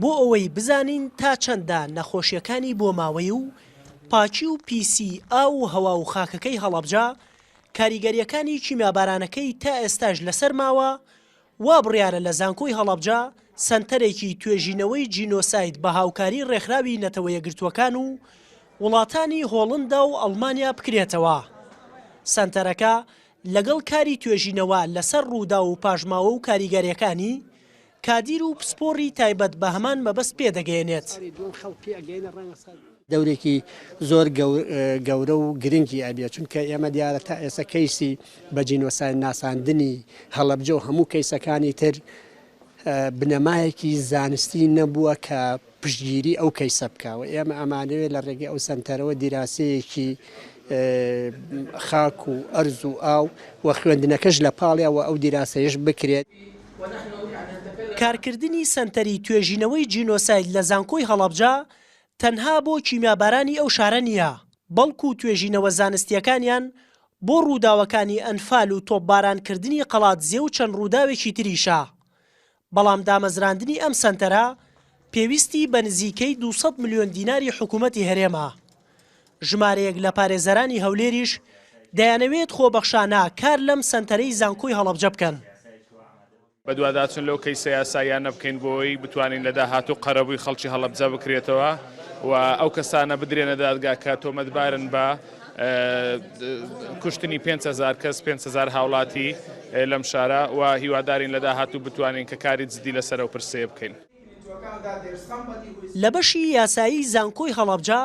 بۆ ئەوەی بزانین تا چەندە نەخۆشیەکانی بۆماوەی و پاکی و پیسی ئاو و هەوا و خاکەکەی هەڵەبجە کاریگەریەکانی کیمیابارانەکەی تا ئێستاش لەسەر ماوە، وا بڕیارە لە زانکۆی هەڵەبجە سەنتەرێکی توێژینەوەی جینۆساید بە هاوکاری ڕێکخراوی نەتەوەیەکگرتووەکان و وڵاتانی هۆڵندا و ئەڵمانیا بکرێتەوە. سەنتەرەکە لەگەڵ کاری توێژینەوە لەسەر ڕووداو و پاشماوە و کاریگەریەکانی، کادیر و پسپۆڕی تایبەت بە هەمان مەبەست پێدەگەیەنێت. دەورێکی زۆر گەورە و گرنگی ئەبێت، چونکە ئێمە دیارە تا ئێستا کەیسی بە جینۆساید ناساندنی هەڵەبجە و هەموو کەیسەکانی تر بنەمایەکی زانستی نەبووە کە پشتگیری ئەو کەیسە بکا و ئێمە ئەمانەوێت لە ڕێگەی ئەو سەنتەرەوە دیراسەیەکی خاک و ئەرز و ئاو و خوێندنەکەش لە پاڵیا و ئەو دیراسەیەش بکرێت. کارکردنی سەنتەری توێژینەوەی جینۆساید لە زانکۆی هەڵەبجە تەنها بۆ کیمیابارانی ئەو شارە نییە، بەڵکو توێژینەوە زانستییەکانیان بۆ ڕووداوەکانی ئەنفال و تۆپبارانکردنی قەڵادزێ و چەند ڕووداوێکی تریشە. بەڵام دامەزراندنی ئەم سەنتەرە پێویستی بە نزیکەی 200 ملیۆن دیناری حکومەتی هەرێمە. ژمارەیەک لە پارێزەرانی هەولێریش دەیانەوێت خۆبەخشانە کار لەم سەنتەرەی زانکۆی هەڵەبجە بکەن. بەدواداچون لەو کەیسە یاساییانە بکەین بۆی بتوانین لە داهاتوو قەرەبووی خەڵکی هەڵەبجە بکرێتەوە و ئەو کەسانە بدرێنە دادگا کە تۆمەتبارن بە کوشتنی 5هزار کەس 5هزار هاوڵاتی لەم شارە و هیوادارین لە داهاتوو بتوانین کە کاری جدی لەسەر ئەو پرسەیە بکەین. لە بەشی یاسایی زانکۆی هەڵەبجە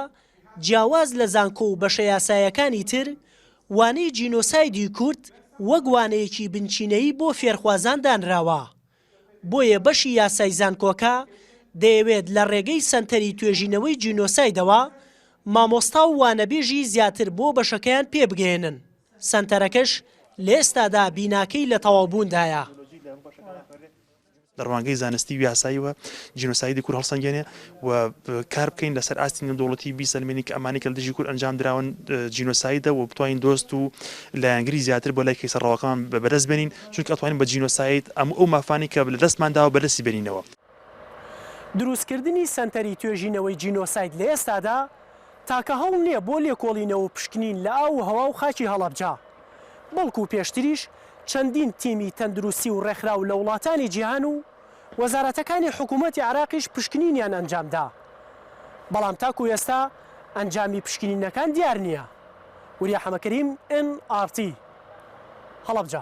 جیاواز لە زانکۆ و بەشە یاسایەکانی تر، وانەی جینۆسایدی کورد وەک وانەیەکی بنچینەیی بۆ فێرخوازان دانراوە، بۆیە بەشی یاسای زانکۆکە دەیەوێت لە ڕێگەی سەنتەری توێژینەوەی جینۆسایدەوە مامۆستا و وانەبێژی زیاتر بۆ بەشەکەیان پێبگەیەنن، سەنتەرەکەش لە ئێستادا بیناکەی لە تەواوبووندایە. لە ڕوانگەی زانستی و یاساییوە جینۆسایدی کورد هەڵسەنگێنێ و کار بکەین لەسەر ئاستی نێودەوڵەتی بیسەلمێنین کە ئەمانەی کە لە دژی کورد ئەنجام دراون جینۆسایدە و بتوانین دۆست و لایەنگری زیاتر بۆ لای کەیسە ڕەواکەمان بەدەست بێنین چونکە ئەتوانین بە جینۆساید ئەم ئەو مافانەی کە لە دەستمان داوە بەدەستی بێنینەوە. دروستکردنی سەنتەری توێژینەوەی جینۆساید لە ئێستادا تاکە هەوڵ نییە بۆ لێکۆڵینەوە و پشکنین لە ئاو و هەوا و خاکی هەڵەبجە، بەڵکو پێشتریش چەندین تیمی تەندروستی و ڕێکخراو لە وڵاتانی جیهان و وەزارەتەکانی حکوومەتی عێراقیش پشکنینیان ئەنجامدا، بەڵام تاکو ئێستا ئەنجامی پشکنینەکان دیار نییە. وریا حەمەکەریم، ئێن ئاڕ تی، هەڵەبجە.